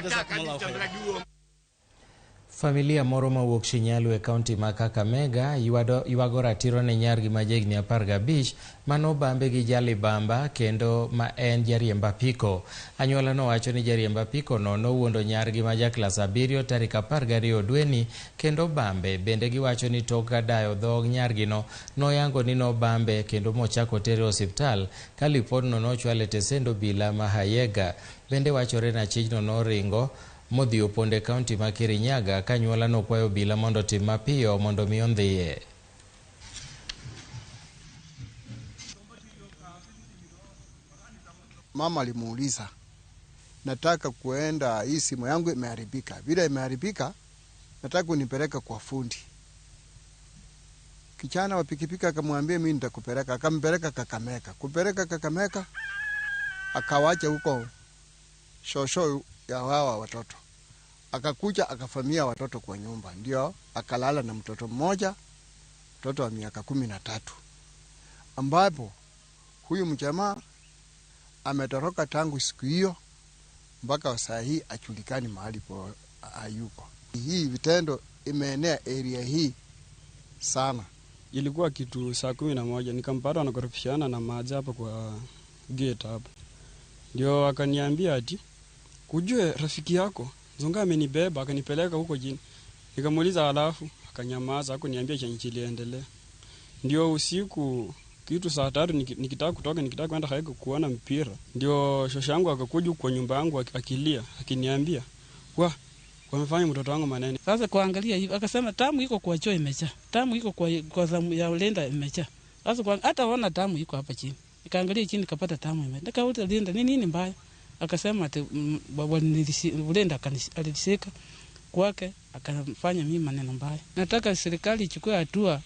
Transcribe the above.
Jazakumullahu khairan. Familia moro mawuok Shinyalu e kaunti ma Kakamega ywago ratiro ne nyargi ma jahigni 15 manobambe gi jalibamba kendo ma en jariemb apiko. Anyuola no wacho ni jariemb apiko no nowuondo nyargi ma ja klas 7 tarik 12 dweni kendo bambe. Bende giwacho ni tok ka dayo dhog nyargino noyango ni nobambe kendo mochako tere osiptal ka lipodno nochwal e tesend obila ma Hayega. Bende wachore ni achijno noringo modhi opondo e kaunti ma Kirinyaga ka anyuola nokwayo obila mondo otim mapiyo mondo mi ondhiye. Mama alimuuliza, nataka kuenda, hii simu yangu imeharibika, vile imeharibika nataka unipeleke kwa fundi. Kijana wa pikipiki akamwambia mimi nitakupeleka, akampeleka Kakamega. Kupeleka Kakamega akawacha huko shosho ya hawa watoto. Akakuja akafamia watoto kwa nyumba, ndio akalala na mtoto mmoja, mtoto wa miaka 13, ambapo huyu mjamaa ametoroka tangu siku hiyo mpaka saa hii ajulikani mahali po hayuko. Hii vitendo imeenea area hii sana. Ilikuwa kitu saa 11 nikampata anakorofishana na maji hapa kwa gate hapo. Ndio akaniambia ati kujue rafiki yako Nzonga amenibeba akanipeleka huko jini. Nikamuuliza alafu akanyamaza, hakuniambia chenye kiliendelea. Ndio usiku kitu saa 3 nikitaka kutoka, nikitaka kwenda haiko kuona mpira. Ndio shosha yangu akakuja kwa nyumba yangu akilia, akiniambia, "Wa, wamefanya mtoto wangu maneno." Sasa kuangalia hivi akasema tamu iko kwa choo imejaa. Tamu iko kwa zamu ya Linda imejaa. Sasa kwa hata ona tamu iko hapa chini. Nikaangalia chini nikapata tamu imejaa. Nikauliza Linda, ni nini mbaya? Akasema ati Linda alishika kwake akafanya mimi maneno mbaya. Nataka serikali ichukue hatua.